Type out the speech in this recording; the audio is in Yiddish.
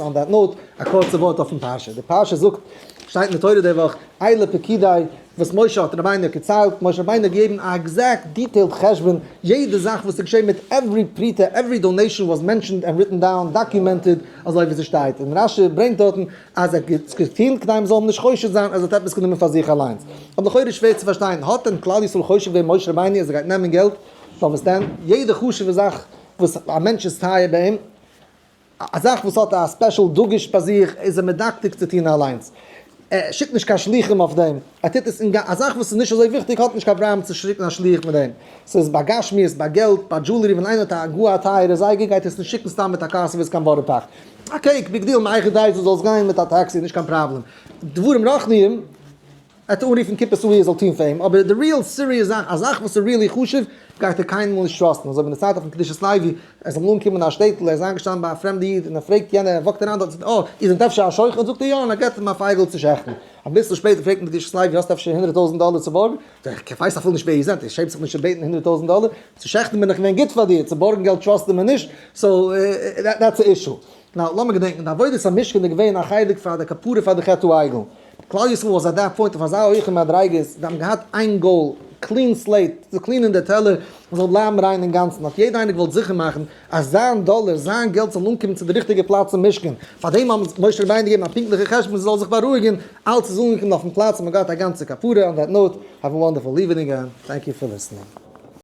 On that note, א קורצע ווארט אויפן פרשה. די פרשה זאגט, שטייט אין די תורה די וואך, אלה פקודי, וואס משה האט רבינו געציילט, משה רבינו האט געגעבן א exact detailed חשבון, יעדע זאך וואס איז געשען מיט every פרוטה, every donation was mentioned and written down, documented, אזוי ווי ס'שטייט. און רשי ברענגט דארטן אז ער האט געטון כדי מ'זאל אים נישט חושד זיין אז ער האט עפעס גענומען פאר זיך אליינס. אבער לכאורה איז שווער צו פארשטיין, האט דען כלל ישראל חושד געווען משה רבינו אז ער גייט נעמען געלט? נאר וואס דען? יעדע חשוב'ע זאך וואס א מענטש איז טייער ביי אים, א זאך וואס האט א special דגוש ביי זיך, איז ער מדקדק צו טון אליינס. ער שיקט נישט קיין שליחים אויף דעם, ער טוט עס אין א זאך וואס איז נישט אזוי וויכטיג האט נישט קיין פראבלעם צו שיקן א שליח מיט דעם. ס'איז ביי גשמיות, ביי געלט, ביי jewelry, ווען איינער האט א גאר א טייערע זייגער גייט ער עס נישט שיקן סתם מיט א car service קיין בארא פארק. א cake, big deal, מהיכי תיתי זאלסט גיין מיט א טעקסי, נישט קיין פראבלעם. דברים רוחניים. ער האט אנרופן קופת האי ער זאל טון פאר אים, אבער די real serious זאך, א זאך וואס איז really חשוב, גייט ער קיינמאל נישט trust ן, אזוי ווי אין די צייט אויפן קדושת לוי, ער איז אמאל אנגעקומען אין א שטעטל, ער איז איינגעשטאנען ביי א פרעמדע איד, און ער פרעגט יענער, ער walk ט אריין דארט, זאגט ער, אה, איר זענט אפשר א שוחט? זאגט ער, יא, און ער געבט אים א פייגל צו שעכטן. אביסל שפעטער פרעגט אים די קדושת לוי, האסט אפשר 100,000 דאלער צו בארגן? זאגט ער, איך ווייס אפילו נישט ווער איר זענט, איר שעמט זיך נישט צו בעטן 100,000 דאלער? צו שעכטן בין איך געווען גוט פאר דיר, צו בארגן געלט trust ער מיר נישט, so that's א issue. Now, לאמיר געדענקען, די עבודת המשכן איז געווען א חלק פאר די כפרה פאר די חטא העגל. כלל ישראל was at that point אויף אזא הויכע מדריגות, זיי האבן געהאט איין goal, clean slate, צו clean ען די טעלער, מען זאל בלייבן ריין אינגאנצן, האט יעדער איינער געוואלט זיכער מאכן אז זיין דאלער, זיין געלט זאל אנקומען צו די ריכטיגע פלאץ אין משכן, פארדעם האבן משה רבינו געגעבן א פונקטליכע חשבון זי זאל זיך בארואיגן, אלץ איז אנגעקומען אויפן פלאץ און מען האט געהאט א גאנצע כפרה, on that note, have a wonderful evening and thank you for listening.